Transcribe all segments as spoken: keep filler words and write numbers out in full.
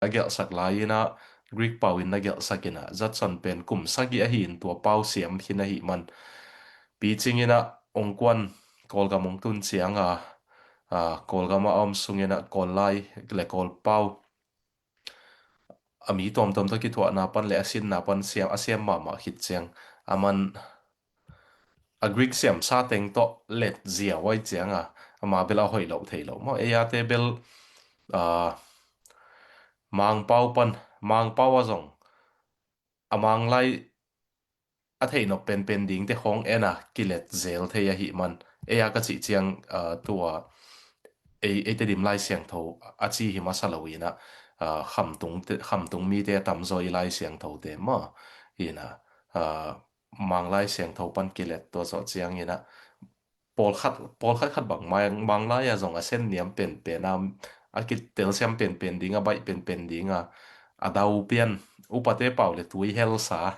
a gelhsak lai inah, Greek pau in a gelhsak inah, Judson pen kum sagih ahi in tua pau siam khin ahih man. Picing inah ong kuan Kawlgam ong tun ciang a, a, Kawlgam a om sung inah Kawl lai le Kawl pau a mi tuamtuam tawh kithuahna pan le a sinna pan siam, a siam mahmah khit ciang, a man a Greek siamsa teng tawh let ziau ai ciang a, ama bel a hoih loh thei lo maw. Ei a te bel, a, Mangpau pan, Mangpau a zong a Manglai a theihnop penpen dingte khawng en a kilet zel thei ahih man. Ei a ka cih ciang, a, tua ei, ei Tedim Lai Siangtho a ci hi masa lo inah, a, khamtung te, khamtung mite a tamzaw i Lai Siangthote maw. Inah, a, Manglai Siangtho pan kilet tua zawh ciang inah pawlkhat, pawlkhat khat bang Mang, Manglai a zong a sen niam penpen a, a kitelsiam penpen ding, a baih penpen ding a, a dau pian, upate pau le tui helsa,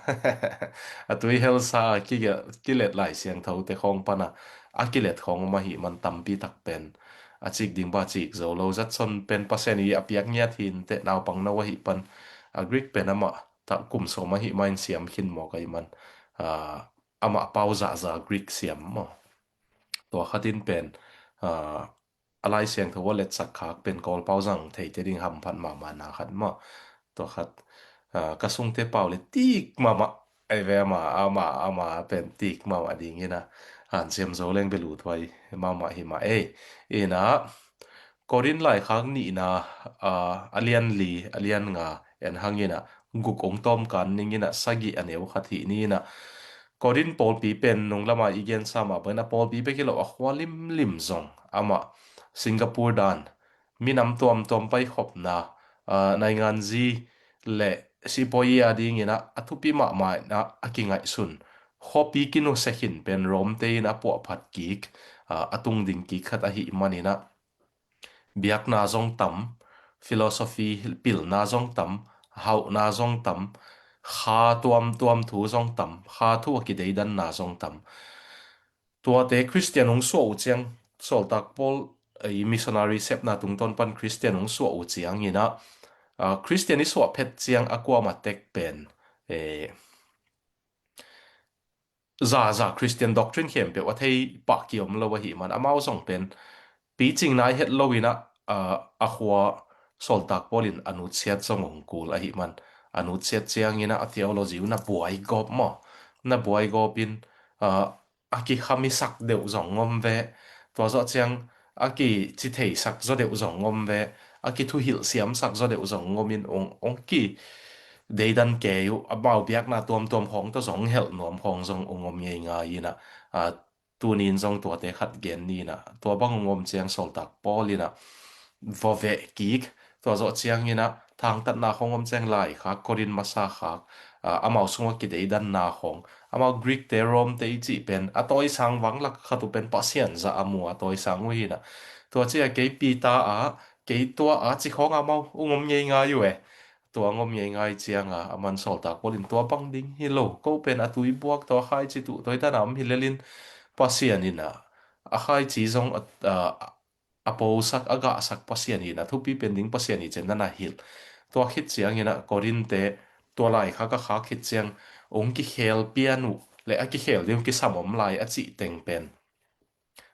a tui helsa a kige-, kilet Lai Siangthote khawng pan a, a kilet khawng om ahih man tampi tak pen a cik ding ba cik zo lo. Judson pen Pasian i a piak ngiat hi inteh, naupang no ahih pan, a Greek pen amah tak kum sawm ahih man siam khin mawk ahih man, a, amah pau zahzah Greek siam maw. Tua khat in pen, a, a Lai Siangtho a letsak khak pen Kawl pau zang theite ding hamphat mahmah na khat maw. Tua khat, a, ka sungte pau le tik mahmah, ei ve ama, ama, ama pen tik mahmah ding inah, hanciam zo leng bel uthuai mahmah hi mah ei. Inah, Korin laikhak nihna, a, a lian li, a lian nga en hang inah, guk ong tawm kan ning inah, sagih a neu khat hih ni inah, Korin pawlpi pen nung lama i gensa mah bangin a pawlpi bek hi lo a khua limlim zong amah Singapore dan, minam tuamtuam paikhopna, a, nainganzi le sipawi a ding inah a thupi mahmah inah a kingaihsun khuapi kinusia khin pen Rome te in a puahphat kik, a, a tungding kik khat ahih man inah biakna zong tam, philosophy pilna zong tam, hauhna zong tam, kha tuamtuam thu zong tam, kha thu a kideidanna zong tam. Tuate Khristian hong suah uh ciang, sawltak Paul, eh, missionary sepna tungtawn pan Khristian hong suah uh ciang inah, ah, Khristian i suah phet ciang a kuamah tek pen, eh, za, za Christian doctrine khempeuh a thei pah kiom lo ahih man, amau zong pen picing nai het lo inah, a, a khua sawltak Paul in a nutsiat zong hong kul ahih man, a nutsiat ciang inah a theology uh na buai gawp maw, na buai gawp in, a, a kikhamisak deuh zong om ve. Tua zawh ciang a kicitheisak zaw deuh zong om ve, a kithuhilh siamsak zaw deuh zong om in ong, ong kideidan kei uh, amau biakna tuamtuam khawng tawh zong helh nuam khawng zong ong om ngeingai inah, a, tuni in zong tuate khat gen ni inah, tua bang ong om ciang sawltak Paul inah vawveh kik, tua zawh ciang inah thangtatna khawng om ciang laikhak, Korin masa khak, a, amau sungah kideidanna khawng, amau Greek te Rome te i cih pen a tawisang vanglak khat uh pen Pasian zah a mu a tawisang uh hi inah. Tua ci a kei Peter a, kei tua a ci khawng amau ong om ngeingai uh e. Tua ong om ngeingai ciang a, a man sawltak Paul in tua bang ding hi lo, ko pen a tui buak tawh a khaici tuh tawi dan a om hi lel in Pasian inah a khaici zong a, a, a posak, a gahsak Pasian inah, thupi pen ding Pasian i cen na na hilh. Tua khit ciang inah Korin te tua laikhak a khak khit ciang ong kikhel pian uh le a kikhel ding ong kisam om lai a cih teng pen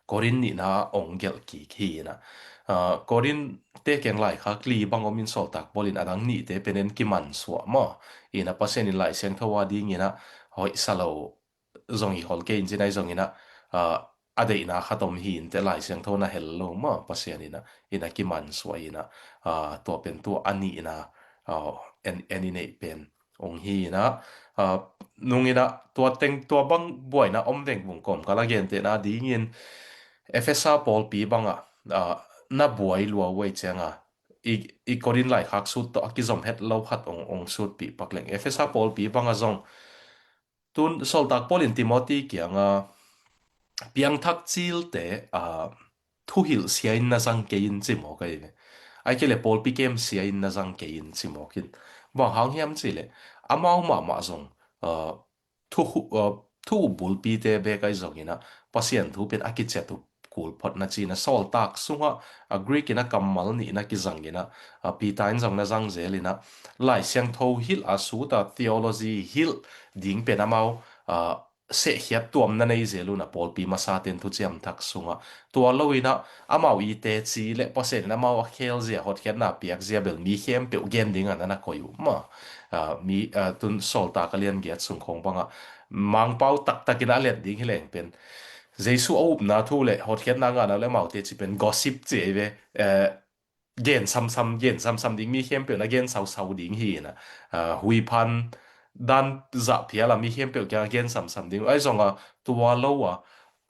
Korin nihna ong gelh kik hi inah. Ah, Korin te keng laikhak li bang om in sawltak Paul in a dang nihte pen en kimansuah maw. Inah Pasian in Lai Siangtho a ding inah hoihsa lo zong hi khol kei in ci nai zong inah, ah, a deihna khat om hi inteh, Lai Siangtho na hel lo maw, Pasian inah, inah kimansuah inah, ah, tua pen tua a nihna, ah, en, en i neih pen ong hi inah, ah, nung inah tua teng tua bang buaina om vengvung kawmkal a gentehna dingin Efesa pawlpi bangah, ah, na buai lua uh ei ciang a, i, i Korin laikhak sut tawh a kizom het lo khat ong, ong sutpih pak leng. Efesa pawlpi bangah zong tun sawltak Paul in Timothy kiangah piangthak cilte, ah, thuhilh sia in na zang kei in ci mawk ahi ve. Ai kei le pawlpi kem sia in na zang kei in ci mawk in. Bang hang hiam cih leh amau mahmah zong, ah, thu, ah, thu bulpite bek ahi zong inah Pasian thu pen a kiciat uh kul phot na ci-in a, Sawltak sungah a Greek in a kammal nihna kizang in a, a Peter in zong na zang zel in a, Lai Siangtho hilh a sut a theology hilh ding pen amau a sehkhiat tuamna nei zel un a, pawlpi masate'n thuciam thak sungah. Tua lo in a, amau i teci le Pasian in amau a khel zia, hotkhiatna piak zia bel mi khempeuh gen ding a na na koih uh maw. A, mi, a, tun Sawltak a lian giat sung khawng bang a, Mangpau taktak in a let ding hi leng pen, Jesu a upna thu le hotkhiatna ngahna le amau teci pen gossip ci ei ve. Eh, gen samsam, gen samsam ding, mi khempeuh na gen sausau ding hi in a, a, huiphan dan zah phial a mi khempeuh kiang a gen samsam ding. Ahi zong a, tua lo a,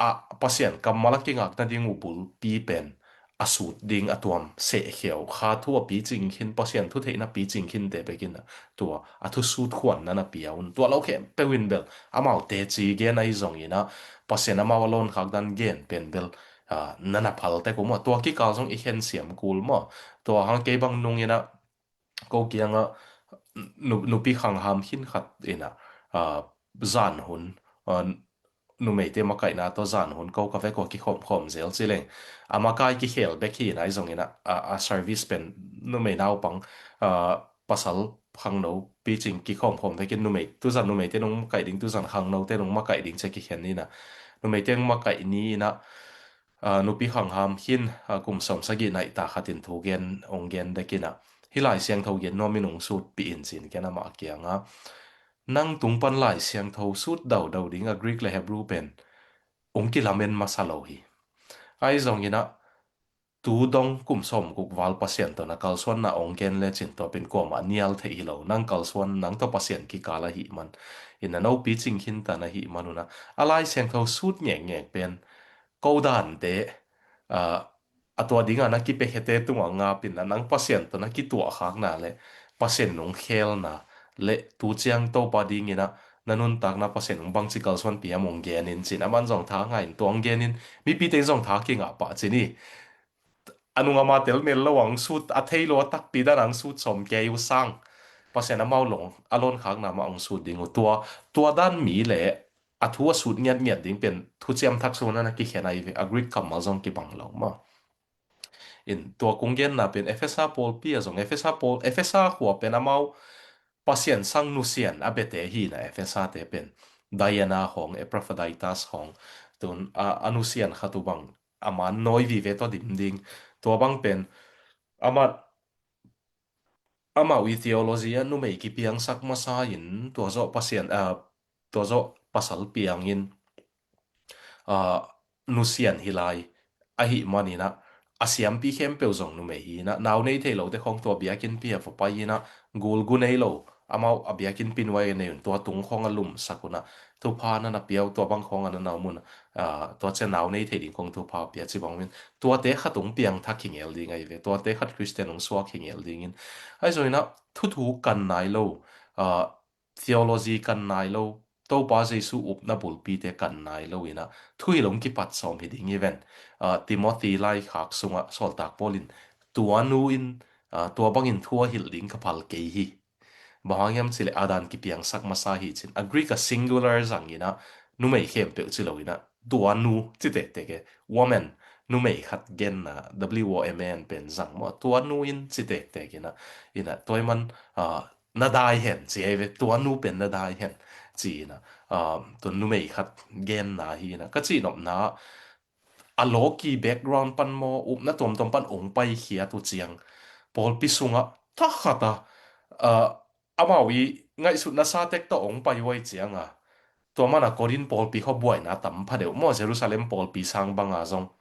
a Pasian kammal a kingakna ding uh bulpi pen a sut ding a tuam sehkhia uh. Kha thu a picing khin, Pasian thu theihna picing khinte bek in a, tua a thusut khuan na na pia un. Tua lo khempeuh in bel amau teci gen ahi zong in a, Pasian amau a lawnkhak dan gen pen bel, a, na na phal tek uh maw. Tua kikal zong i khen siam kul maw. Tua hang kei bang nung in a, ko kiang a nu-, nupi khangham khin khat in a, a, zan hun, a, numeite makaihna tawh zan hun ko ka vek uh a kikhawmkhawm zel ci leng, a makai kikhel bek hi in a, ahi zong in a, a, a service pen numei naupang, a, pasal khangno picing kikhawmkhawm vekin, numei, tuzan numeite nung makaih ding, tuzan khangnote nung makaih ding ci a kikhen in a, numeite nung makaih ni in a, a, nupi khangham khin, a, kum sawmsagih naihta khat in thu gen, ong gen dek in a, hih Lai Siangtho gen nuam in ong sutpih in ci-in ken amah kiang a, nang tung pan Lai Siangtho sut daudau ding a Greek le Hebrew pen ong kilamen masa lo hi. Ahi zong in a, tu dong kum sawmguk val Pasian tawh na kalsuanna ong gen lecin tua pen kuamah nial theih hi lo. Nang kalsuan, nang tawh Pasian kikal ahih man in a, no picing khin tan ahih man un a, a Lai Siangtho sut ngekngek pen ko dante, a, a tua ding a na kipiakhete tungah ngap in a, nang Pasian tawh na kituahkhakna le Pasian nung khelna le tu ciang Topa ding in a na nuntakna Pasian nung bangci kalsuanpih hiam ong gen in ci-in, aman zong tha ngah in, tua ong gen in, mipite in zong tha kingah pah ci ni. A nung ama telmel lo ang sut, a thei lo a takpi dan ang sut sawm kei uh sang, Pasian amau long a lawnkhakna mah ang sut ding uh. Tua, tua dan mi le a thu a sut ngiatngiat ding pen thuciam thak sung na na kikhen ahi ve, a Greek kammal zong kibang lo maw. In tua kong genna pen Efesa pawlpi a zong, Efesa pawl, Efesa khua pen amau Pasian sang nusian a biate hi na, Efesate pen Diana khawng, Epaphroditus khawng, tun a, a nusian khat uh bang, aman nawi vive tawh dim ding. Tua bang pen, amat, amau i theology a numei kipiangsak masa in, tua zawh Pasian, a, tua zawh pasal piang in, a, nusian hi lai ahih man in a, a siampi khempeuh zong numei hi in a, nau nei thei lote khawng tua biakinnpi ah va pai in a, gulgu nei lo, amau a biakinnpi nuai a nei un, tua tung khawng a lumsak un a, thupha na na pia uh, tua bang khawng a na na om un a, tua ciang nau nei thei ding khawng thupha pia ci bang un, tuate khat ong piangthak hi ngel ding ahi ve, tuate khat Khristian ong suak hi ngel ding in. Ahi zong in a, thuthuk kan nai lo, a, theology kan nai lo, Topa Jesu upna bulpite kan nai lo in a, thuhilh ong kipat sawm hi ding hi ven. A, Timothy laikhak sungah Sawltak Paul in, tua nu in, a, tua bangin thu a hilh ding ka phal kei hi. Bang hang hiam cih leh a dan kipiangsak masa hi ci-in. A Greek a singular zang in a, numei khempeuh ci lo in a, tua nu ci tektek e, woman, numei khat genna, W O M A N pen zang maw, tua nu in ci tektek in a, in a, tua ahih man, a, na dai hen, ci ahi ve, tua nu pen na dai hen, ci in a, a, tua numei khat genna hi in a, ka cihnopna, a lawki background pan maw, upna tuamtuam pan ong paikhiat uh ciang, pawlpi sungah thakhat a, a, amau i ngaihsutna sa tek tawh ong pai uh ahih ciang a, tua man a Korin pawlpi khawng buaina tam phadeuh maw, Jerusalem pawlpi sang bang a zong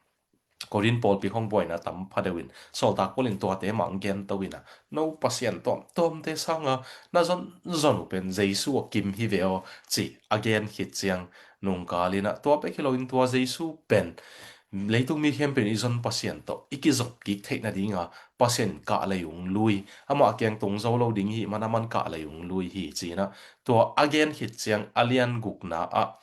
Korin pawlpi khawng buaina tam phadeuh in, Sawltak Paul in tuate mah ong gento in a, no Pasian tuamtuamte sang a na zonzon uh pen Jesu a kim hi ve aw, ci a gen khit ciang, nungkal in a, tua bek hi lo in tua Jesu pen leitung mi khempeuh in i zon Pasian tawh i kizop kik theih nading a, Pasian in kahlei ong lui, amah kiang tung zo lo ding hi man, aman kahlei ong lui hi ci in a, tua a gen khit ciang a lian gukna ah,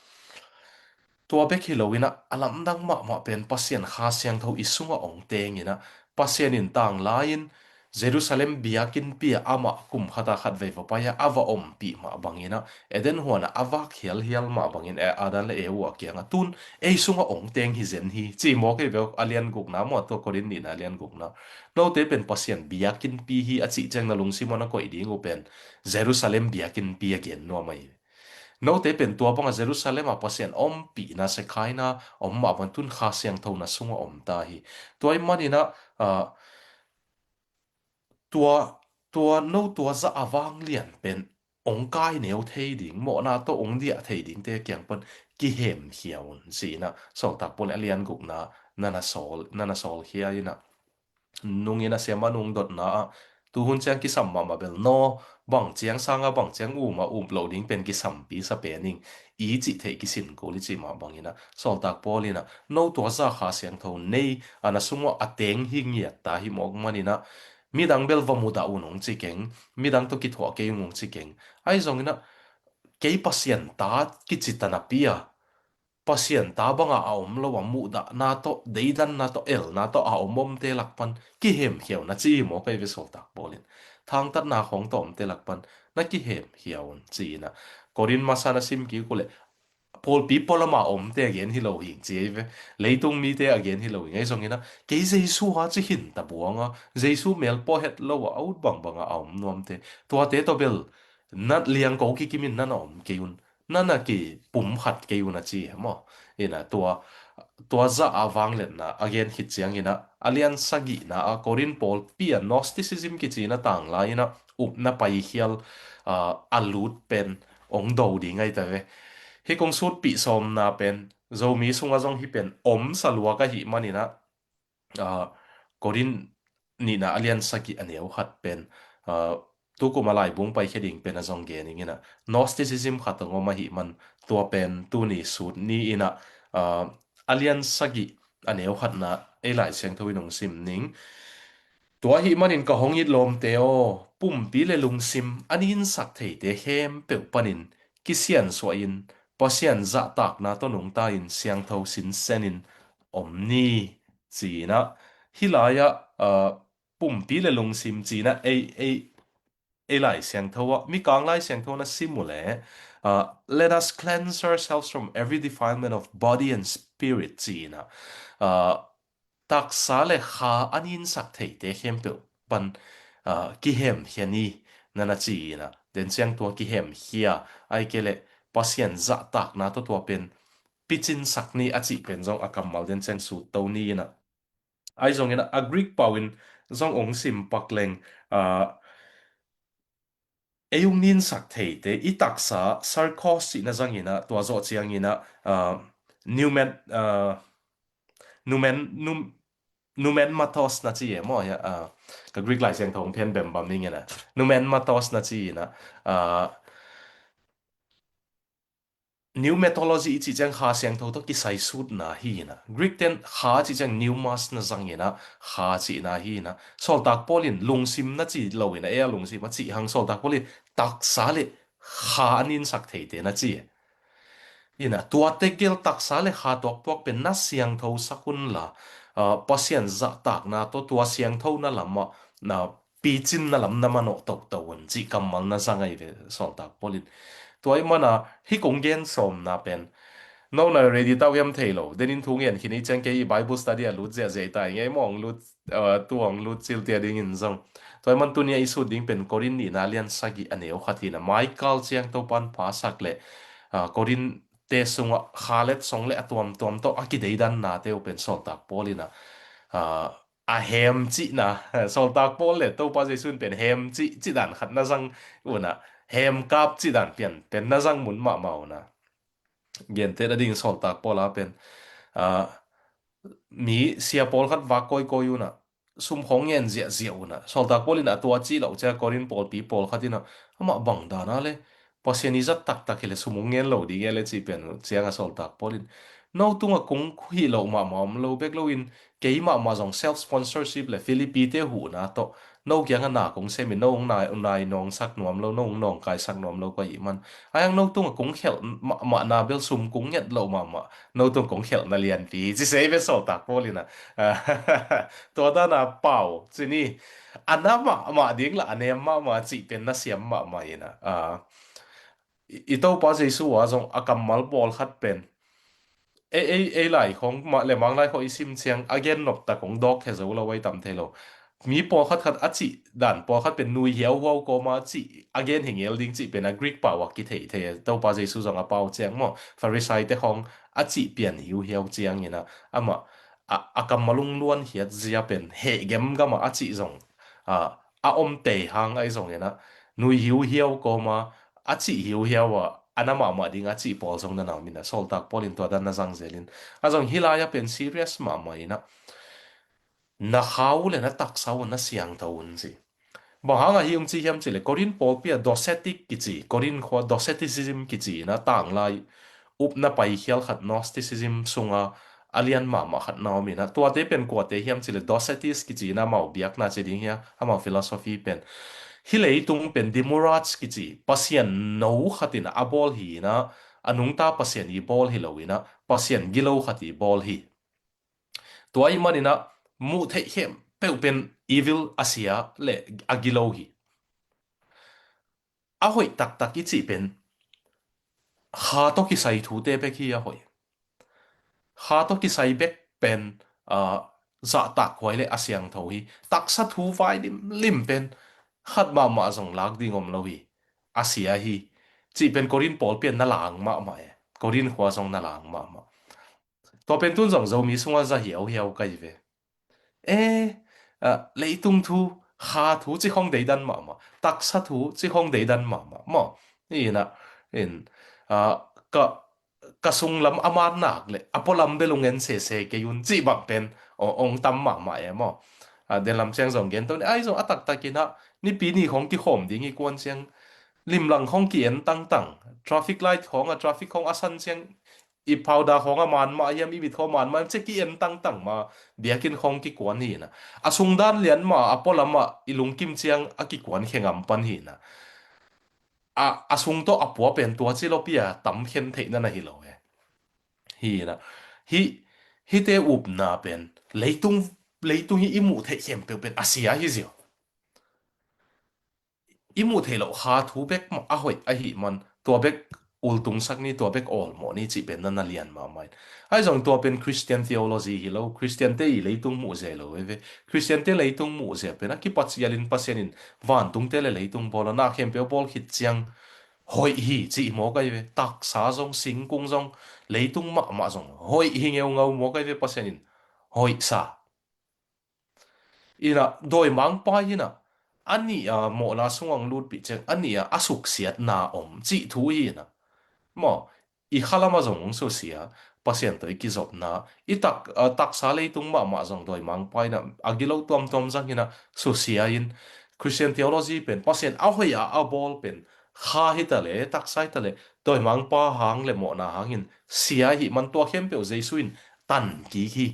tua bek hi lo in a, a lamdang mahmah pen Pasian Kha Siangtho i sungah ong teng in a, Pasian in tanglai in, Jerusalem biakinnpi ah amah kum khat a khatvei va pai a, a va ompih mah bangin ah, Eden huan ah a vak hialhial mah bangin, eh, Adam le Eva kiangah tun ei sungah ong teng hi zen hi, ci mawk hi ve aw, a lian gukna maw, tua Korin nihna a lian gukna. Note pen Pasian biakinnpi hi a cih ciang na lungsim ah na koih ding uh pen Jerusalem biakinnpi a gen nuam ahi. Note pen tua bangah Jerusalem ah Pasian ompihna, Shekinah om mah bang tun Kha Siangtho na sungah om ta hi. Tua ih manin ah, ah, tua, tua no tua zah a vanglian pen ong kai neu thei ding, mawhna tawh ong diah thei dingte kiang pan kihemkhia un, ci-in ah Sawltak Paul in a lian gukna na na sawl, na na sawlkhia in ah, nungin a sem a nung dotna ah, tuhun ciang kisam mahmah bel naw, bang ciang sanga bang ciang um a um loh ding pen kisampi sa pen ing, i cih theih kisin kul i cih mah bangin ah, Sawltak Paul in ah, no tua zah Kha Siangtho nei a na sungah a teng hi ngiat ta hi mawk manin ah, midang bel va mudah un ong ci keng, midang tawh kithuah kei ung ong ci keng. Ahi zongin ah, kei Pasian ta kici ta napi a, Pasian ta bangah a om lo a muhdahna tawh, deidanna tawh, elna tawh a om omte lak pan kihemkhia un a ci hi mawk ahi ve Sawltak Paul in. Thangtatna khawng tawh omte lak pan na kihemkhia un ci-in ah, Korin masa na sim kik uh leh, pawlpi pualam a omte a gen hi lo hing ci ahi ve. Leitung mite a gen hi lo hing. Ahi zongin ah, kei Jesu a ci khin ta buang a, Jesu mel pawh het lo a, a ut bangbang a a om nuamte, tuate tawh bel na liangko kikimin na na om kei un, na na kipumkhat kei un a ci hi maw? In ah tua, tua zah a vangliatna a gen khit ciangin ah, a lian sagihna ah Korin pawlpi ah Gnosticism kici-in a tang lai-in ah upna paikhial, ah, a lut pen ong do ding ahi ta ve. Hih kong sutpih sawmna pen Zomi sungah zong hih pen om sa luak ahih manin ah, ah, Korin nihna a lian sagih a neu khat pen, ah, tukum a laibung paikhia ding pen a zong gen ing in ah, Gnosticism khat ong om ahih man tua pen tuni sut ni in ah, ah, a lian sagih a neu khatna ei Lai Siangtho in ong sim ning. Tua ahih manin ka hong it lawmte aw, pumpi le lungsim a ninsak theite khempeuh panin kisiansuahin Pasian zahtakna tawh nungta-in siangtho sinsenin om ni, ci-in ah, hih lai-ah, ah, pumpi le lungsim ci-in ah ei, ei, ei Lai Siangtho ah, Mikang Lai Siangtho na sim uh leh, ah, "Let us cleanse ourselves from every defilement of body and spirit," ci-in ah, ah, taksa le kha a ninsak theite khempeuh pan, ah, kihemkhia ni, na na ci-in ah, den ciang tua kihemkhia, ahih kei leh Pasian zahtakna tawh tua pen picinsak ni a cih pen zong a kammal den ciang sut to ni in ah. Ahi zongin ah, a Greek pau in zong ong sim pak leng, ah, ei ung ninsak theite, i taksa, sarkos cihna zangin ah, tua zawh ciangin ah, ah, pneumat-, ah, pneumen-, pneu-, pneumatmos na ci e maw, ah, ka Greek Lai Siangtho ong phen bembam ing in ah, pneumatmos na ci-in ah, ah, pneumatology i cih ciang Kha Siangtho tawh kisaisutna hi in ah, Greek ten kha cih ciang pneumas na zangin ah, kha cihna hi in ah, Sawltak Paul in lungsim na ci lo in ah, ei a lungsim a cih hang Sawltak Paul in taksa le kha a ninsak theite na ci e. In ah, tua tegel taksa le kha tuaktuak pen na siangtho sak un la, ah, Pasian zahtakna tawh tua siangthona lamah, na picinna lam na manawh toto un cih kammal na zang ahi ve Sawltak Paul in. Tua ih mana hih kong gen sawmna pen, no na ready tau hiam thei lo, denin thu ngen khin ih ciang kei ih Bible study a lut ziahziah ih ta ing ei maw, ong lut, ah, tu ong lut ciltia dingin zong. Tua ih man tuni a i sut ding pen Korin nihna lian sagih a neu khat hi in ah, maikal ciang Topan phasak le, ah, Korin te sungah kha le song le a tuamtuam tawh a kideidannate uh pen Sawltak Paul in ah, ah, a hem cihna, Sawltak Paul le Topa Jesu in pen hem cih, cih dan khat na zang un ah, hem kap cih dan pian pen na zang mun mahmah un ah. Genteh a ding Sawltak Paul a pen, ah, mi sia pawlkhat vak kawikawi un ah, sum khawng ngen ziahziah un ah, Sawltak Paul in a tua cih loh ciang Korin pawlpi pawlkhat in ah, amah bang dan a le Pasian i zat taktak hi le sum hong ngen lo ding e le cih pen ciang a Sawltak Paul in, no tungah kong hih loh mahmah om lo bek loin, kei mahmah zong self sponsorship le Philippi te huhna tawh No kiangah na kong sem in, no hong nai, nai nawngsak nuam lo, no hong nawngkaisak nuam lo ka hih man. Ahi hang no tungah kong khelh mahmahna bel sum kong nget loh mahmah. No tungah kong khelhna lianpi hi ci se ve Sawltak Paul in ah. Tua dan a pau ci ni. A na mahmah ding lah a nem mahmah cih pen na siam mahmah in ah. Ah, i, i Topa Jesu a zong a kammal pawlkhat pen ei, ei, ei lai khong mah le mang lai khong i sim ciang a gen nop tak kong dawk khe zo lo, ai tam thei lo. Mi pawlkhat khat a cih dan pawlkhat pen nui hiauhiau kawma cih a gen hi ngel ding cih pen a Greek pau a kithei thei. Topa Jesu zong a pau ciang maw, Farisai te khong a cih pian hiuhiau ciang in ah amah a, a kammal ung luan hiat zia pen heh gemgam a a cih zong a, a om tei hang ahi zong in ah nui hiuhiau kawma a cih hiuhiau a a na mahmah ding a cih pawl zong na na om in ah Sawltak Paul in tua dan na zang zel in a zong hi lai a pen serious mahmah in ah na kha uh le na taksa uh na siangtho un ci. Bang hang a hi ung ci hiam cih le Korin pawlpi a Docetic kici, Korin khua Doceticism kici in ah tanglai upna paikhial khat Gnosticism sunga a lian mahmah khat na om in ah tuate pen kuate hiam cih le Docetic kici in ah amau biakna ci ding hi a, amau philosophy pen hi leitung pen Dimurats kici Pasian no khat in ah a bawl hi in ah a nungta Pasian i bawl hi lo in ah Pasian gilo khat i bawl hi. Tua ahih man in ah muh theih khempeuh pen evil a sia le a gilo hi. A hoih taktak i cih pen kha tawh kisai thute bek hi a hoih. Kha tawh kisai bek pen, ah, zahtak huai le a siangtho hi. Taksa thu vai limlim pen khat mahmah zong lak ding om lo hi. A sia hi. Cih pen Korin pawlpi a na lang mahmah e. Korin khua zong na lang mahmah. Tua pen tun zong Zomi sungah za hiauhiau ka hi ve. E, ah, leitung thu, kha thu ci khong deidan mahmah, taksa thu ci khong deidan mahmah maw? Hi in ah, in, ah, ka, ka sunglam a man nak le a pualam bel ung en sese kei un cih bang pen ong, ong tam mahmah e maw? Ah, den lam ciang zong gen to ni, ai zong a taktak in ah nipi ni khong kikhawm ding hi kuan ciang limlang khong ki-en tangtang, traffic light khong a, traffic khong a san ciang i powder khong a man mah hiam, i mit khong a man mah hiam, ci ki-en tangtang ma, biakinn khong kikuan hi in ah. A sungdan lian ma, a pualam ah i lungkim ciang a kikuan khe ngam pan hi in ah. A, a sung tawh a pua pen tua ci lo pi a tam khen theihna na hi lo e. Hi in ah. Hi, hihte upna pen leitung, leitung hi i muh theih khempeuh pen a sia hi ziau. I muh theih loh kha thu bek mah a hoih ahih man, tua bek ultungsak ni, tua bek awlmawh ni cih pen na na lian mahmah in. Ahi zong tua pen Christian theology hi lo, Christian te i leitung muh zia hi lo veve. Christian te leitung muh zia pen a kipat cialin Pasian in vantung te le leitung bawl a, na khempeuh bawl khit ciang hoih hi cih mawk ahi ve. Taksa zong, singkung zong, leitung mahmah zong hoih hi ngeungau mawk ahi ve, Pasian in hoihsa. Inah, dawimangpa inah, a nih a mawhna sungah lutpih ciang, a nih a a suksiatna om cih thu hi inah. Maw, i khalam ah zong hong susia, Pasian tawh i kizopna, i tak, a, taksa leitung mahmah zong dawimangpa inah, a gilo tuamtuam zang inah, susia in, Christian theology pen, Pasian a hoih a a bawl pen, kha hi ta le, taksa hi ta le, dawimangpa hang le mawhna hangin, sia hi man tua khempeuh Jesu in, tan kik hi.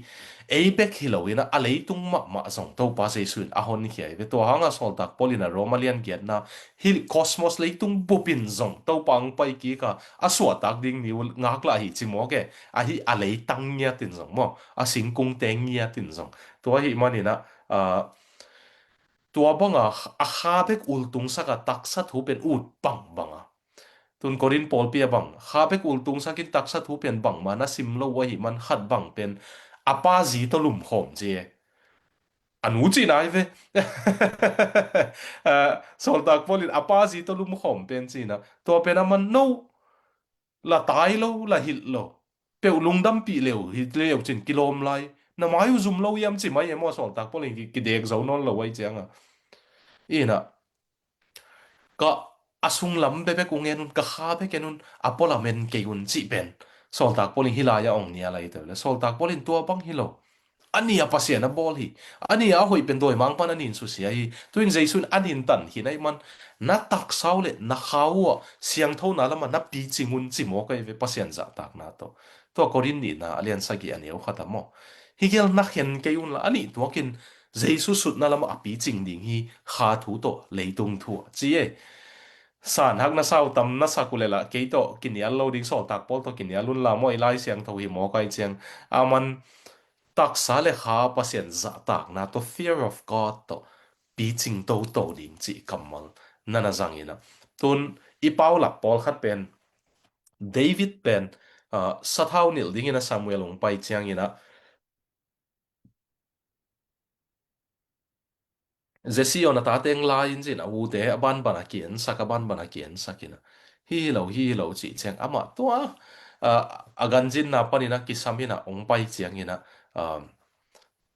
Ei bek hi lo inah a leitung mahmah zong Topa Jesu in a honkhia hi ve. Tua hangah sawltak Paul inah Roma lian giatna hi cosmos leitung bupin zong Topa hong pai kik a a suahtak ding ni uh ngaklah hi ci mawk e. Ahi a leitang ngiatin zong maw, a singkungte ngiatin zong. Tua hi man inah, ah, tua banga a kha bek ultungsak a taksa thu pen ut bangbang a. Tun Korin pawlpi a bang, kha bek ultungsak in taksa thu pen bangma na sim lo uh ahi man khat bang pen a pa zi tawh lumkhawm ci e. A nu cihna hi ve. Ah, sawltak Paul in a pa zi tawh lumkhawm pen cihna. Tua pen a man no, la tai lo, la hilh lo. Peuh lungdampih leu, hi leu cin kilawm lai. Na mai uh zum lo hiam ci mai e maw, sawltak Paul in ki, kidek zo nawn lo ahi cianga. Inah, ka a sunglam bebek ung en un, ka kha bek en un, a pualam en kei un cih pen. Sawltak Paul in hi lai-ah ong nia lai teu le. Sawltak Paul in tua bang hi lo. A nih a Pasian a bawl hi. A nih a a hoih pen dawimangpan a nin susia hi. Tuin Jesu in a nin tan hi na hi man. Na taksa uh le na kha uh ah siangthona lamah na picing un ci mawk ahi ve Pasian zahtakna tawh. Tua Korin nihna a lian sagih a neu khat ah maw. Hi gel na khen kei un la a nih tuakin Jesu sutna lamah a picing ding hi, kha thu tawh leitung thu ah ci ei. Sanhak na sau tam na sak uh leh lah kei tawh kinial lo ding, sawltak Paul tawh kinial un la maw, i Lai Siangtho hi mawk ai ciang. Aman taksa le kha Pasian zahtakna tawh, fear of God tawh picing toto ding cih kammal na na zang inah. Tun i paulap pawlkhat pen David pen, ah, sathau nilh dingin a Samuel hong pai ciangin ah, Jesse aw, na tate hong la in cin, a ute a banban a kiensak, a banban a kiensak inah, hi hi lo, hi hi lo cih ciang amah tua, ah, a ganzinna panin a kisam inah hong pai ciangin ah, ah,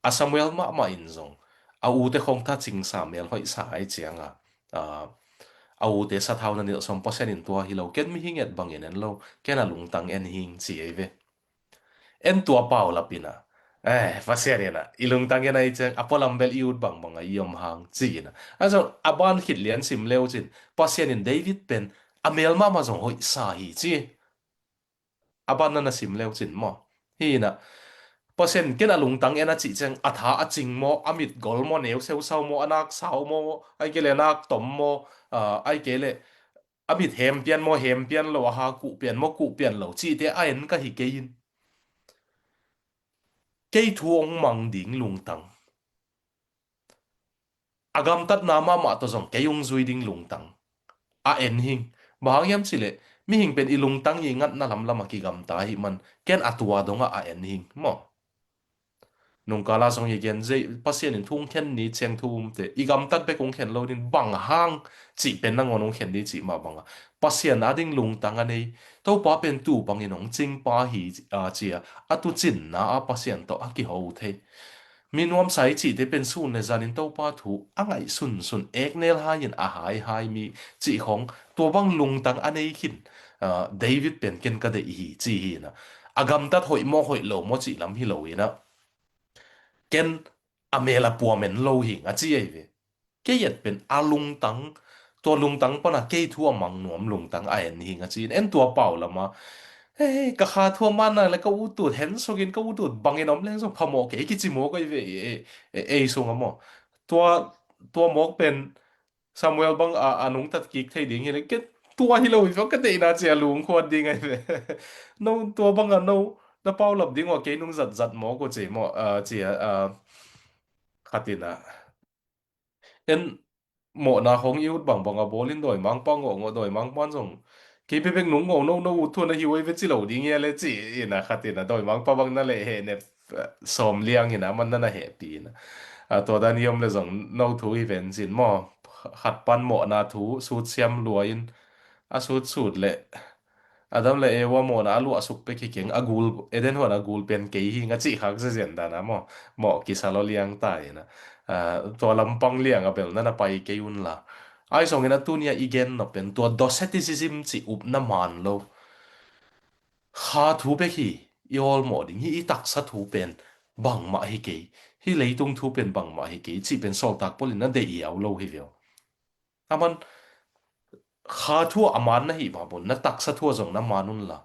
a Samuel mahmah in zong a ute khong thacingsa, mel hoihsa ai cianga, ah, a ute sathau na nilh sawm, Pasian in tua hi lo, ken mihing et bangin en lo, ken a lungtang en hing ci ei ve. En tua paulap inah, eh, Pasian inah i lungtang en ai ciang a pualam bel i ut bangbang a i om hang ci inah. A zong a ban khit lian sim leu cin, Pasian in David pen a mel mahmah zong hoihsa hi ci. A ban na na sim leu cin maw. Hi inah, Pasian ken a lungtang en a cih ciang a tha a cing maw, a mit gol maw, neu seusau maw, a nak sau maw, ai kei le nak tom maw, ah, ai kei le a mit hem pian maw, hem pian lo, a ha kuh pian maw, kuh pian lo cihte a en ka hi kei in. Kei thu hong mang ding lungtang, a gamtatna mahmah tawh zong kei hong zui ding lungtang a en hing. Bang hang hiam cih leh mihing pen i lungtang i ngatna lamlam a kigamta ahih man ken a tua dongah a en hing maw. Nungkala zong i gen zei, Pasian in thu hong khen ni ciang thu umte i gamtat bek hong khen lo ding, bang hang cih pen nangawn hong khen ni cih mah bangah Pasian a ding lungtang a nei, Topa pen tuu bangin hong cingpa hi, a, ci a, a tucinna a Pasian tawh a kiho thei. Mi nuamsa i cihte pen sun le zanin Topa thu a ngaihsunsun, eknel hai-in a haihai mi cih khong, tua bang lungtang a nei khin, ah, David pen ken ka deih hi ci hi inah. A gamtat hoih maw hoih lo maw cih lam hi lo inah, ken a mel a puam en lo hing a ci ei ve. Kei et pen a lungtang, tua lungtang pana kei thu a mang nuam lungtang a en hing a ci in. En tua paulama, hei, ka kha thu a manna le ka utut hen sukin ka utut bangin om leng zong phamawh kei kici mawk ei ve, e, e, ei sunga maw. Tua, tua mawk pen Samuel bang a, a nungtat kik thei ding hi le, ke tua hi lo hi ve, ka deihna ci a lungkhuat ding ai ve. No tua banga no na paulap ding uh a kei nung zatzat mawk uh ci maw, a, ci a, a, khat inah. En mawhna khong i ut bangbang a bawlin dawimangpa ngawhngawh, dawimangpan zong kei bebek nung ngawh no, no ut thu na hi uh ei ve ci lo ding hi a le ci inah, khat inah dawimangpa bang na leh hehnep, eh, sawm liang inah aman na na hehpih inah. A, tua dan i om le zong no thu hi ven cin maw. Khat pan mawhna thu sutsiam lua in a sutsut leh Adam le Eva mawhna a luahsuk pek hi keng, a gul, Eden huan a gul pen kei hi nga cih khak zezen dana maw, mawh kisa lo liang ta ina. Ah, tua lampang liang a bel na na pai kei un la. Ai sawngin a tunia i gen nop pen tua Doceticism cih upna man lo. Kha thu pek hi, i awlmawh ding hi, i taksa thu pen bangmah hi kei, hi leitung thu pen bangmah hi kei, cih pen sawltak Paul in na deih i au lo hi veu. Aman kha thu a man na hih mah bun, na taksa thu a zong na man un la.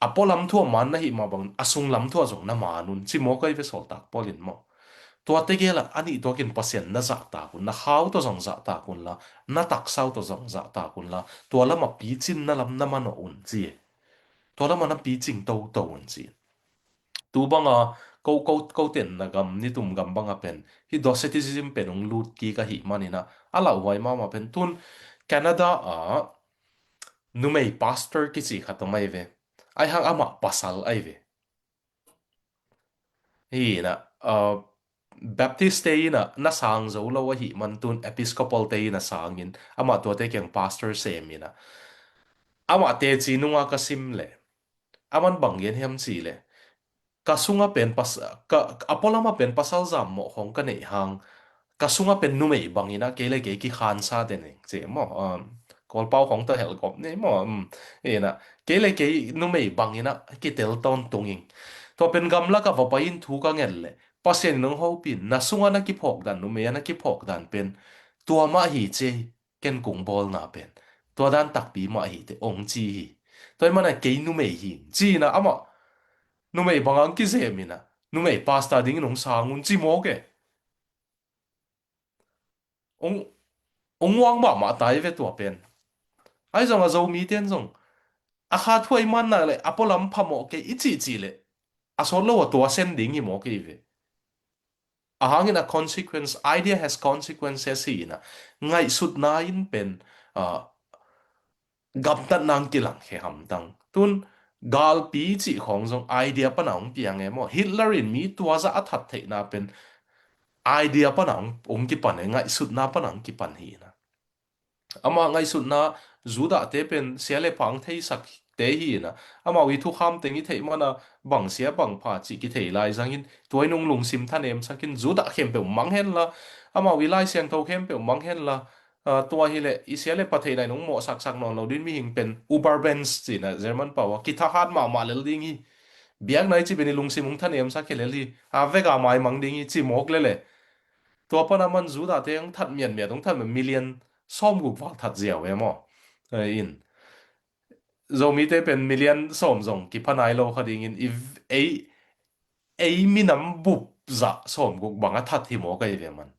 A pualam thu a man na hih mah bangin, a sunglam thu a zong na man un. Ci mawk ai ve sawltak Paul in maw. Tua tegel ah a nih tuakin Pasian na zahtak un, na khau tawh zong zahtak un la, na taksau tawh zong zahtak un la, tua lamah picin na lam na manawh un ci. Tua lamah na picing toto un ci. Tu banga ko, ko, ko tenna gam, nitum gam banga pen hi Doceticism pen hong lut kik ahih manina, a lauhuai mahmah pen tun Canada ah numei pastor kici khat om ai ve. Ai hang amah pasal ai ve. Hi ina, uh, Baptist te ina na sang zo lo ahih man tun Episcopal te ina sangin amah tuate kiang pastor sem ina. Amah teci nunga ka sim le. Aman bang gen hiam ci le. Ka sunga pen pas-, ka, a pualama pen pasal zam mawh khong ka neih hang. Ka sunga pen numei bangina kei le kei kikhansa te ning ci maw. Um, Kawlpau khong tawh helgop nei maw. Um, ina, kei le kei numei bangina kitel tawntung ing. Tua pen gamlaka va pai in thu ka ngen le. Pasian in hong hopin, na sunga na kiphawk dan, numei a na kiphawk dan pen. Tua mah hi ci ei, ken kung bawlna pen. Tua dan takpi mah hi te ong ci hi. Tua i mana kei numei hi. Ci ina amah. Numei banga ang kizem ina. Numei pastor dingin hong sang un ci mawk e. ong, ong uang mahmah tai ve tua pen. Ahi zong a Zomite in zong a kha thuai man nak le a pualam phamawh kei i cihcih le a sawt lo a tua sen ding hi maw kei ve. A hangin a consequence, idea has consequences hi ina, ngaihsutna in pen, ah, gamtatna ang kilang khe hamtang. Tun galpi cih khawng zong idea pana hong piang e maw. Hitler in mi tuazah a that theihna pen idea pana hong, hong kipan e, ngaihsutna pana hong kipan hi ina. Ama ngaihsutna Judah te pen sia le pha ang theisak te hi ina. Amau i thukham teng i theih mana bang sia bang pha cih kithei lai zangin tua in hong lungsim thanemsakin Judah khempeuh mang henla, amau i Lai Siangtho khempeuh mang henla, ah, tua hileh i sia le pha theihna in hong mawhsaksak nawn lo din mihing pen Übermensch cihna German pau a kithahat mahmah lel ding hi. Biakna i cih pen i lungsim hong thanemsak hi lel hi. A veka maimang ding hi ci mawk lele. Tua pana man Judah te hong that mianmiat hong that mian million sawmguk val that ziau e maw. Eh, in Zomite pen million sawm zong kipha nai lo kha dingin i v-, ei, ei minam bup zah sawmguk bang a that hi maw kai ve man.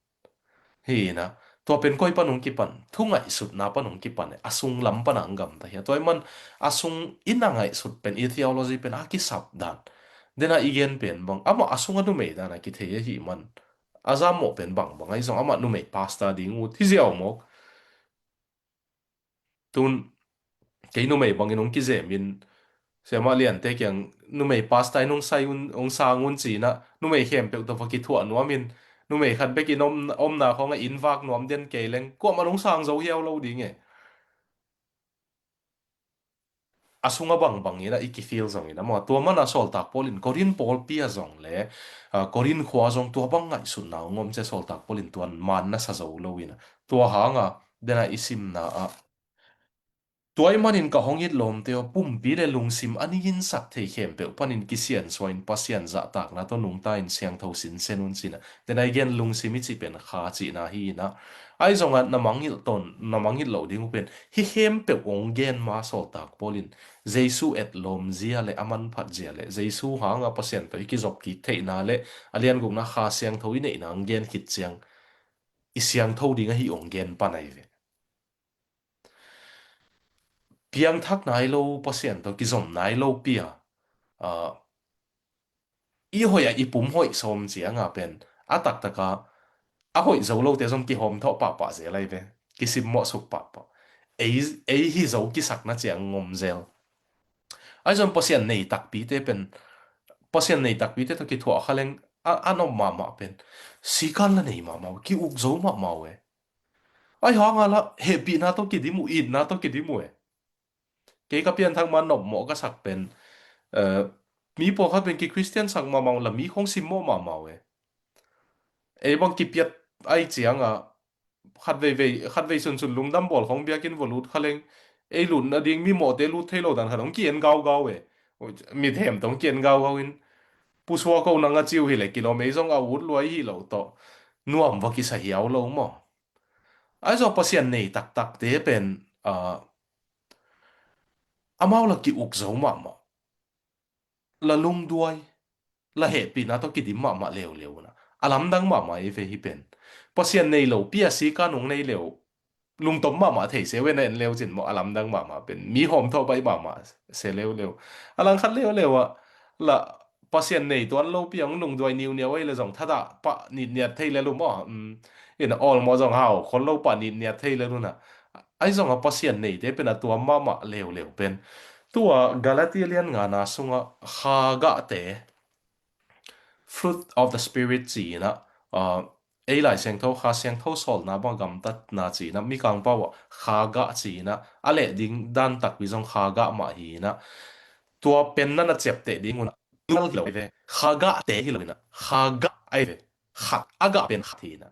Hi ina, tua pen koi pan hong kipan, thu ngaihsutna pan hong kipan e, a sunglam pana ang gamta hi a. Tua i man a sung in a ngaihsut pen i theology pen a kisap dan. Dena i gen pen bang, amah a sung a numei dan a kithei ahi man. A zam mawh pen bangbang ahi zong amah numei pastor ding ut hi ziau mawk. Tun kei numei bangin hong kizemin siamah liante kiang numei pastor in hong sai un, hong sang un cina numei khempeuh tawh va kithuah nuamin numei khat bekin om, omna khawngah inn vak nuam den kei leng kuamah hong sang zo hiau lo ding e. A sunga bangbang ina i kifeel zong ina maw, tua mana sawltak Paul in Korin pawlpi a zong le, ah, Korin khua zong tua bang ngaihsutna hong om cia sawltak Paul in tuan man na sa zo lo ina. Tua hanga dena i simna ah tua i manin ka hong it lawmte aw, pumpi le lungsim a ninginsak thei khempeuh panin kisiansuain Pasian zahtakna tawh nungta in siangtho sinsen un cina. Tena i gen lungsim i cih pen kha cihna hi ina. Ahi zongah na mangngilh tawn, na mangngilh loh ding uh pen hih khempeuh hong gen ma sawltak Paul in Jesu et lawmzia le a manphatzia le Jesu hanga Pasian tawh i kizop kik theihna le a liangukna Kha Siangtho i neihna hong gen khit ciang i siangtho ding ahi hong gen pan ahi ve. Piangthak nai lo Pasian tawh kizom nai lo pi a, ah, i hoih a i pum hoih sawm cianga pen a taktaka a hoih zo lote zong kihawm thawh pahpah zel ahi ve. Kisimmawh suk pahpah. Ei, ei hi zo kisakna ciang ngom zel. Ahi zong Pasian nei takpite pen, Pasian nei takpite tawh kithuah kha leng a, a nop mahmah pen sikan la nei mahmah uh, ki-uk zo mahmah uh e. Ahi hanga la hehpihna tawh kidim uh, itna tawh kidim uh e. Kei ka pianthak ma nopmawh ka sak pen, eh, mi pawlkhat pen ki-Christian sak mahmah uh la mi khong simmawh mahmah uh e. Ei bang kipiat ai cianga khat veivei, khat vei sunsun lungdam bawl khong biakinn va lut kha leng ei lut nading mi mawhte lut thei lo dan khat hong ki-en gaugau e. Mithem tawh hong ki-en gaugau in pusua ko nang a ciu hileh kilawm ei zong a ut luai hi lo tawh nuam va kisa hiau lo maw. Ahi zong Pasian nei taktakte pen, ah, amau la ki-uk zo mahmah. La lungduai, la hehpihna tawh kidim mahmah leuleu na. A lamdang mahmah i ve hi pen. Pasian nei lo pi a sika nung nei leu. Lungtom mahmah thei se ve na en leu cin maw a lamdang mahmah pen. Mi hawm thawh baih mahmah se leuleu. A langkhat leuleu ah la Pasian nei tuan lo pi a hong lungduai niuniau ei le zong thadah pah nitniat thei le lu maw. Um, in a awl maw zong hau khol lo pah nitniat thei le lu na. Ahi zong a Pasian neite pen a tuam mahmah leuleu pen. Tua Galatia lian ngana sunga kha gahte, fruit of the Spirit ci-in a, ah, ei Lai Siangtho, Kha Siangtho sawlna bang gamtatna ci-in a, Mikang pau ah kha gah ci-in a, a leh ding dan takpi zong kha gah mah hi-in a, tua pen na na ciapteh ding un a, kha gahte hi lo-in a, kha gah ahi ve. Khat, a gah pen khat hi-in a.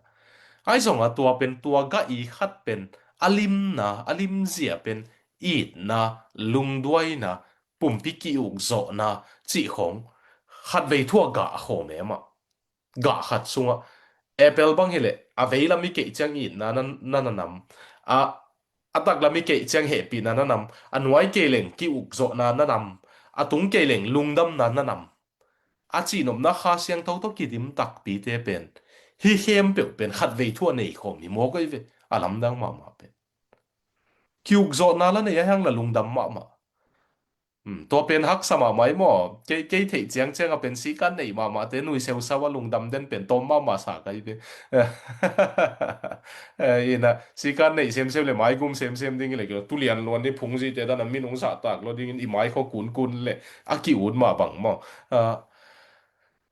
Ahi zong a tua pen, tua gah i khat pen, a limna, a limzia pen, itna, lungduaina, pumpi ki-ukzawhna, cih khawng, khatvei thu a gah a khawm e amah. Gah khat sungah, apple bang hileh, a veilam i keih ciang itna na, na, na nam. A, a taklam i keih ciang hehpihna na nam. A nuai kei leng ki-ukzawhna na nam. A tung kei leng lungdamna na nam. A cihnopna Kha Siangtho tawh kidim takpite pen Hih khempeuh pen khatvei thu a nei khawm hi mawk ahi ve. A lamdang mahmah pen. Ki-ukzawhna la nei a hiang la lungdam mahmah. Hmm, tua pen haksa mahmah hi maw? Kei, kei theih ciangciang a pen sikan neih mahmah te nui seusau a lungdam den pen tawm mahmah sa ka hi ve. Eh, ina, sikan neih semsem le maigum semsem ding hi le kei lo, tulian luan ni phungzi te dan a minung zahtak lo dingin i mai khaw kunkun le a ki-ut mah bang maw? Ah,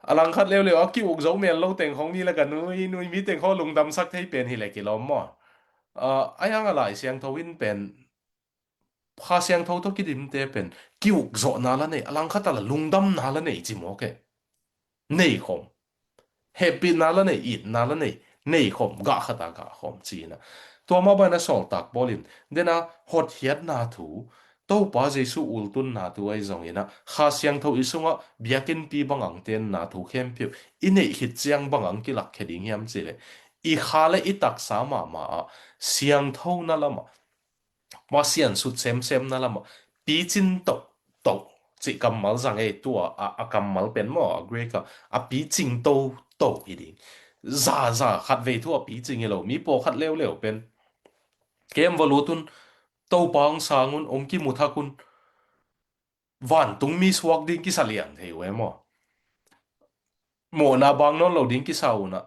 a langkhat leuleu a ki-uk zo mel lo teng khong ni le ka nui, nui mi teng khaw lungdamsak thei pen hi le kilawm maw? Ah, a hiang a Lai Siangtho in pen Kha Siangtho tawh kidimte pen ki-ukzawhna la nei, a langkhat a la lungdamna la nei ci mawk e. Nei khawm. Hehpihna la nei, itna la nei, nei khawm, gah khat a gah khawm ci-in a. Tua mah bangin a sawltak Paul in, den a hotkhiatna thu, Topa Jesu ultunna thu ahi zongin a, Kha Siangtho i sungah biakinnpi bang ang tenna thu khempeuh i neih khit ciang bang ang kilakkhia ding hiam cih leh, i kha le i taksa mahmah ah siangthona lamah, Pasian sut semsemna lamah picin tohtoh cih kammal zang ei, tua a, a kammal pen maw, a Greek a, a picing toto hi ding. Zaza khatvei thu a picing hi lo, mi pawlkhat leuleu pen kem va lut un, Topa hong sang un, hong kimu thak un, vantungmi suak ding kisa liang thei uh e maw? Mawhna bang nawn lo ding kisa un a,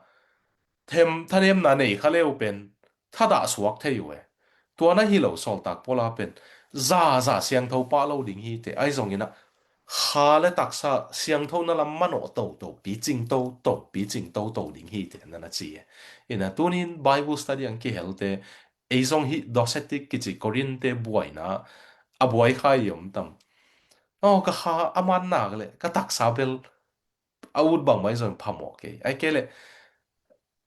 them, thanemna nei kha le uh pen thadah suak thei uh e. Tua na hi lo, sawltak Paul a pen zaza siangtho pah lo ding hi teh, ahi zongin a, kha le taksa siangthona lam manawh toto, picing toto, picing toto ding hi teh na na ci e. Ina, tunin Bible study ang kihel te, ei zong hih Docetic kici Korin te buaina a buai kha i om tam? Aw, ka kha a man nak le ka taksa bel a ut bangmah i zong phamawh kei. Ai kei le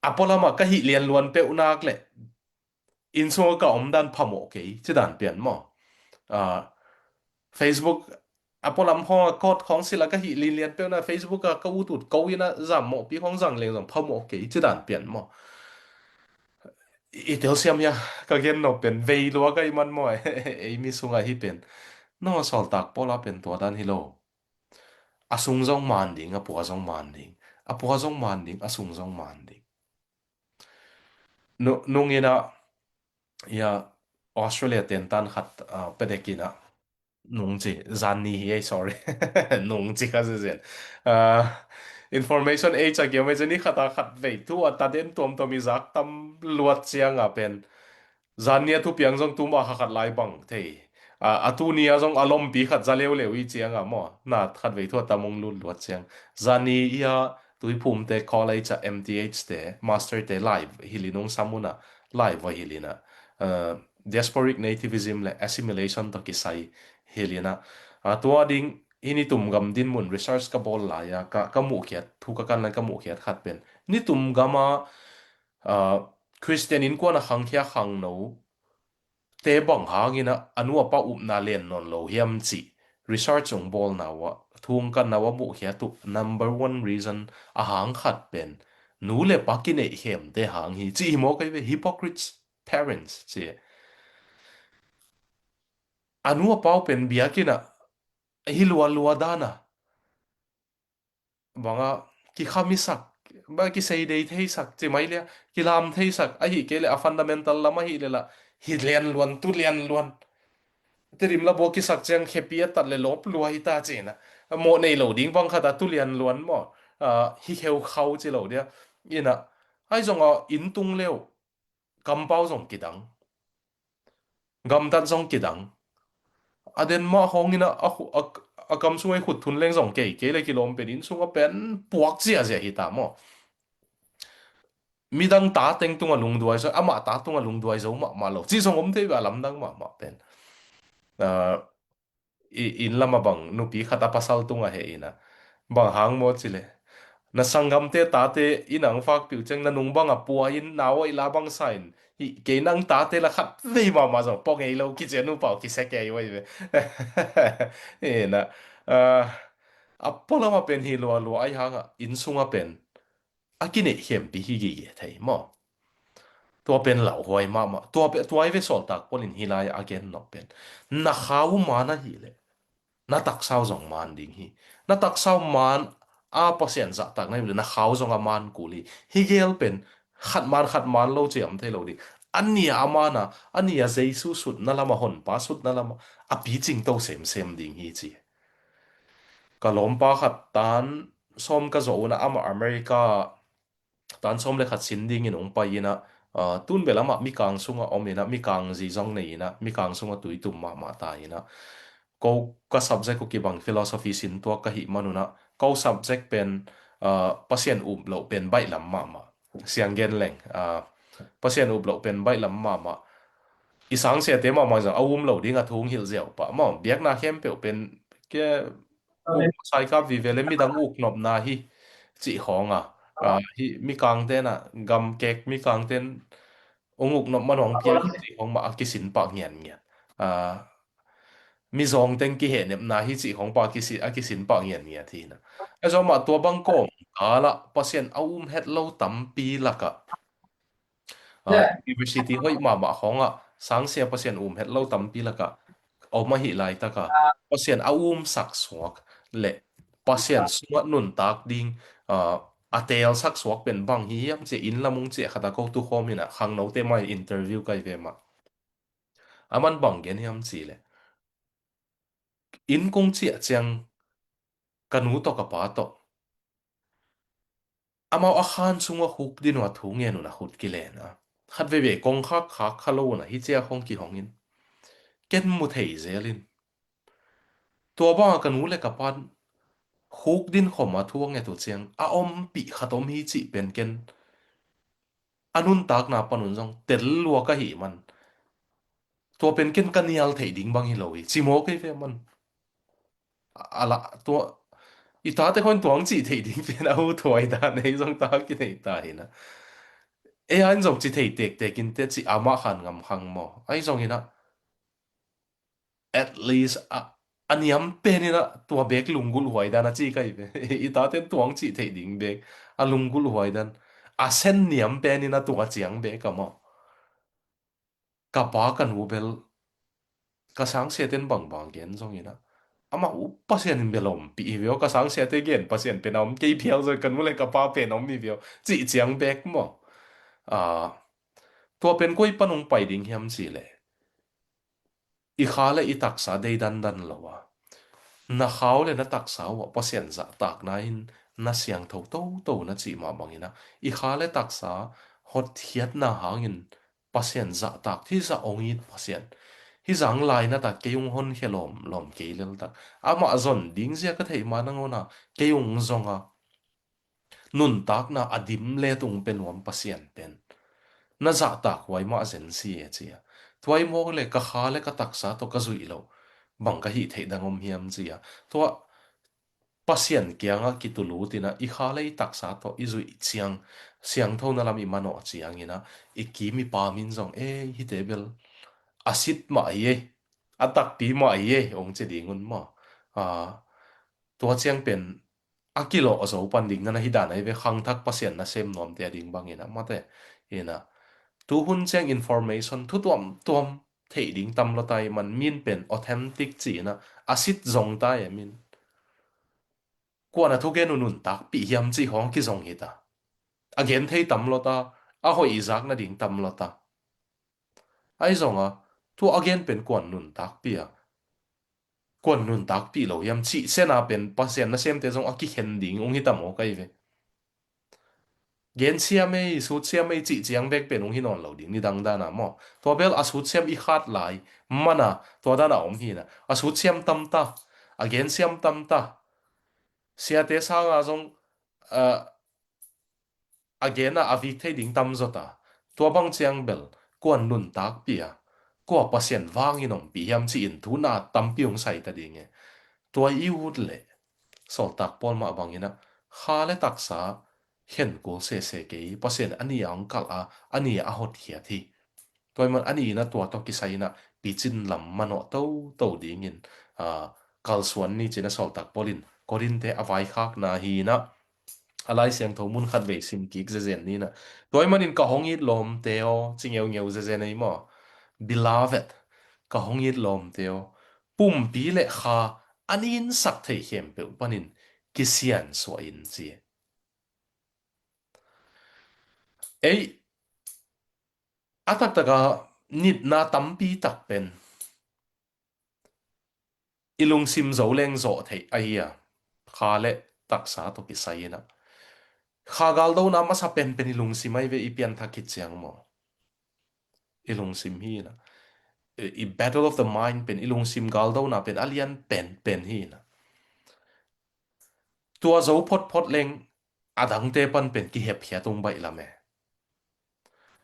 a pualam ah ka hih lianluan peuh nak le inn sungah ka omdan phamawh kei, ci dan pian maw? Ah, Facebook a pualam khawng a kawt khawng sila ka hih linlian peuh na Facebook a ka ut ut ko ina zam mawhpi khawng zang leng zong phamawh kei, ci dan pian maw? I telsiam hia, ka gen nop pen vei lua ka i man maw? Ei mi sungah hi pen. No, sawltak Paul a pen tua dan hi lo. A sung zong man ding, a pua zong man ding. A pua zong man ding, a sung zong man ding. Nu-, nung ina, ia, Australia tentan khat, ah, pedek ina. Nung ci, zan ni hi ei, sorry. Nung ci kha ziazin. Ah, information age a kiom ei ci ni khat a khat vei thu a taden tuamtuam i zak tam luat ciang a pen. Zan ni a thupiang zong tuma kha khat lai bang thei. A, a tuni a zong a lompi khat za leuleu i ciang a maw. Na khat vei thu a tam hong lut luat ciang. Zan ni i a Tuiphumte College a M T H te, Master te live hilin hong sam un a, live a hilin a. Ah, diasporic nativism le assimilation tawh kisai hilin a. Ah, tua ding, hih nitum gam dinmun research ka bawl lai a, ka, ka muhkhiat, thu ka kan lai ka muhkhiat khat pen. Nitum gam a, ah, Christian innkuan a khangkhia khangno te bang hangin a, a nu a pa upna len nawn lo hiam cih research hong bawlna uh a, thu hong kanna uh a muhkhiat uh number one reason a hang khat pen nu le pa kineihkhemte hang hi, ci hi maw kei ve, hypocrites parents, ci. A nu a pa uh pen biakinn ah hi lualua dan a, banga kikhamisak, banga kiseidei theisak, ci mai lia, kilam theisak, ahi kei le a fundamental lam ahi le la, hi lianluan, tu lianluan. Tedim la bua kisak ciang khepi a tat le lop lua hi ta cina. Mawh nei lo ding bang khat a tu lianluan maw. Ah, hi kheu khau ci lo dia. Ina, ai zong a inn tung leu. Kampau zong kidang. Gamtat zong kidang. A den mah hawngin a, a khu-, a, a kam sung a khut thun leng zong kei, kei le kilawm pen inn sung a pen puak ziazia hi ta maw. Midang ta teng tunga lungduai zo, amah ta tunga lungduai zo mahmah lo. Ci zong om thei ve, a lamdang mahmah pen. Ah, i, inn lama bang nupi khat a pasal tunga he ina. Bang hang maw ci le. Na sanggamte tate inn ang fakpiu ciang na nung bang a pua in na oih la bang sa in. Hi, kei nang tate la khat vei mahmah zong pua ngei lo kici a nupa uh kisia kei uai ve. Ina. Ah, a pualama pen hi lualua ai hanga inn sunga pen a kineihkhempi hi gige thei maw? Tua pen lauhuai mahmah. Tua pe-, tua i ve sawltak Paul in hi lai a gen nop pen. Na kha uh man ahih leh na taksa uh zong man ding hi. Na taksa uh man a Pasian zahtakna hi le na khau zong a man kul hi. Hih gel pen khat man khat man lo ci a om thei lo ding. A nih a man a, a nih a Jesu sutna lam a, Honpa sutna lam a, a picing to semsem ding hi ci. Ka lawmpa khat tan sawm ka zawh un ah amah America tan sawm le khat sin dingin hong pai in ah, ah, tun bel amah mikang sungah om in ah, mikang zi zong nei in ah, mikang sungah tuitum mahmah ta in ah, ko ka subject uh kibang philosophy sin tuak ka hih man un ah, ko subject pen, ah, Pasian up loh pen baih lam mahmah. Siang gen leng, ah, Pasian up loh pen baih lam mahmah. I sangsiate mahmah zong a um lo ding a thu hong hilh ziau pah maw. Biakna khempeuh pen ke uk saikap vive le midang uknopna hi cih khawng a. Ah, hih mikangte in ah, gamkek mikangte in hong uknop man hong piak hi cih khawng mah a kisin pah ngiatngiat. Ah, mizawng teng kihehnepna hi cih khawng pah a kisi-, a kisin pah ngiatngiat hi in ah. Ahi zong mah tua bang kawmkal ah Pasian a um het lo tampi lakah, ah, university hoih mahmah khawng ah sangsia Pasian um het lo tampi lakah om ahih laitak a, Pasian a umsak suak le Pasian sungah nuntak ding, ah, a teelsak suak pen bang hi hiam ci a, inn lam hong ciah khat a ko tukhawm in ah khangnote mai interview ka hi ve mah. A man bang gen hiam ci le, inn kong ciah ciang ka nu tawh ka pa tawh amau a khan sungah khuk din uh a thu ngen un a khut kilen a, khat veivei kong khak khak kha lo un a hih ciang hong kihong in ken mu thei zel in. Tua bang a ka nu le ka pan khuk din khawm a thu a nget uh ciang a ompih khat om hi cih pen ken a nuntakna pan un zong tel lua ka hih man tua pen ken ka nial theih ding bang hi lo hi ci maw kei ve man. A la tua i tate khawng tuang cih theih ding pen a hu thuai ta nei zong ta kinei ta hi na. Ei a in zong ci thei tektek in te ci amah khan ngam khang maw. Ahi zong in ah at least a, a niam pen in ah tua bek lunggulh huai dan a ci ka hi ve. I tate tuang cih theih ding bek a lunggulh huai dan a sen niam pen in ah tua ciang bek a maw. Ka pa ka nu bel ka sangsiate in bangbang gen zong in ah amah uh Pasian in bel ompih hi ve aw, ka sangsiate gen Pasian pen a om kei phial zong ka nu le ka pa pen om hi ve aw cih ciang bek maw. Ah, tua pen koi pan hong pai ding hiam ci le i kha le i taksa dei dandan lo a, na khau le na taksa uh ah Pasian zahtakna in na siangtho toto na cih mah bang in ah i kha le taksa hotkhiatna hangin Pasian zahtak, hih zah hong it Pasian, hih zang lainat ah kei hong honkhia lawmlawm kei leltak, amah zon ding zia ka theih ma nangawn a kei hong zong a, nuntakna a dim le tung pe nuam Pasian pen na zahtak huai mah zen si e ci a. Tua hi mawk le ka kha le ka taksa tawh ka zuih loh bang ka hih theih dang om hiam ci a. Tua Pasian kiangah kitulut in ah i kha le i taksa tawh i zuih ciang siangthona lam i manawh ciangin ah i kim i pam in zong ei hihte bel a sit mah hi ei, a takpi mah hi ei hong ci ding un maw. Ah, tua ciang pen a kilawh zo pan ding na na hi dan ahi ve, khangthak Pasian nasem nuamte a ding bangin ah mate. In ah tuhun ciang information thu tuamtuam theih ding tam lawta i man, min pen authentic ci in ah a sit zong ta e min. Kuan a thugen uh nuntakpih hiam cih hong kizong hi ta. A gen thei tam lawta, a hoih i zak nading tam lawta. Ahi zong a, tua a gen pen kuan nuntakpih a, kuan nuntakpih lo hiam cih sena pen Pasian nasemte zong a kikhen ding ung hi ta maw ka hi ve. Gen siam ei, sut siam ei cih ciang bek pen ung hi nawn lo ding nidang dana maw. Tua bel a sut siam i khat lai mana tua dana om hina. A sut siam tamta, a gen siam tamta. Siate sanga zong, ah, a gen a a vik thei ding tam zawta. Tua bang ciang bel kuan nuntakpih a, kua Pasian vangin ompih hiam ci-in thu na tampi hong sai ta ding e. Tua i ut leh Sawltak Paul mah bangin ah kha le taksa khen kul sese kei, Pasian a ni a hong kalh a, a ni a hotkhiat hi. Tua hi man a ni in ah tua tawh kisai in ah picin lam manawh toto dingin, ah, kalsuan ni ci-in ah Sawltak Paul in Korinthte a vaikhakna hi in ah, a Lai Siangtho mun khat vei sim kik zezen ni in ah. Tua hi manin ka hong it lawmte aw, ci ngeungeu zezen ei maw. Beloved, ka hong it lawmte aw, pumpi le kha a ninsak thei khempeuh panin kisiansuah in ci. Ei, a taktaka nitna tampi tak pen i lungsim zo leng zawh theih ahi a, kha le taksa tawh kisai inah. Kha galdona masa penpen i lungsim ahi ve i pianthak khit ciang maw. I lungsim hi inah. I, i battle of the mind pen, i lungsim galdona pen a lian penpen hi inah. Tua zo photphot leng a dangte pan pen kihepkhia tung baih lam e.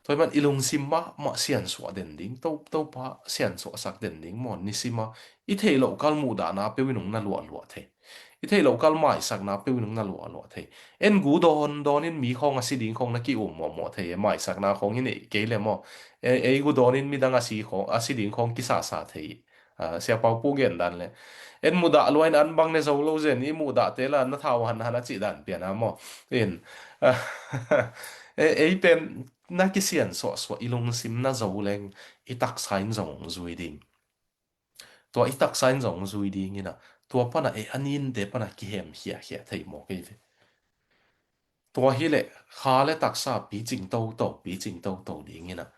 Tua hi man i lungsim mahmah siansuah den ding, to, Topa siansuahsak den ding maw, nisima i theih loh kal muhdahna peuh in hong na luahluah thei. I theih loh kal maisakna peuh in hong na luahluah thei. En gu dawn dawn in mi khawng a si ding khawng na ki-um mawhmawh thei e, maisakna khawng hi neih kei le maw. E, ei gu dawn in midang a si khawng, a si ding khawng kisasa thei. Ah, Sia Pau Pu gen dan le. En muhdah luain an bang ne zo lo zen, i muhdahte la na thau hanhan a cih dan pian a maw. In, ah, e, ei pen na kisiansuahsuah i lungsim na zo leng i taksa in zong zui ding. Tua i taksa in zong zui ding inah, tua pana e a ninte pana kihem khiakhia thei maw kei ve. Tua hi le kha le taksa picing toto, picing toto ding inah.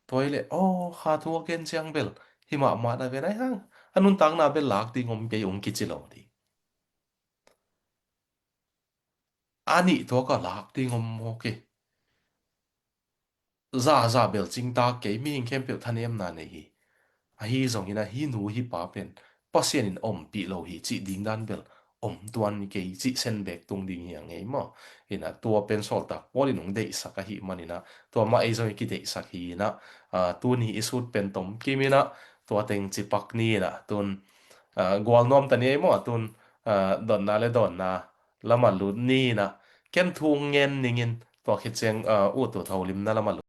Tua hi le, aw, kha thu a gen ciang bel hi mahmah na ve nai hang. A nuntakna bel lak ding om kei ung kici lo ding. A nih tua ka lak ding om maw kei. Zaza bel cingtak kei, mihing khempeuh thanemna nei hi. Ahi zongin a hi nu hi pa pen Pasian in ompih lo hi cih ding dan bel om tuan kei cih senbek tung ding hi a ngei maw. Inah tua pen sawltak Paul in hong deihsak ahi maninah tua mah ei zong i kideihsak hi inah, ah, tuni i sut pen tom kim inah tua teng cipak ni inah tun, ah, gual nuam ta ni ei maw, tun, ah, dotna le dawnna lama lut ni inah ken thu ngen ningin tua khit ciang, ah, ut uh tholimna lama lut.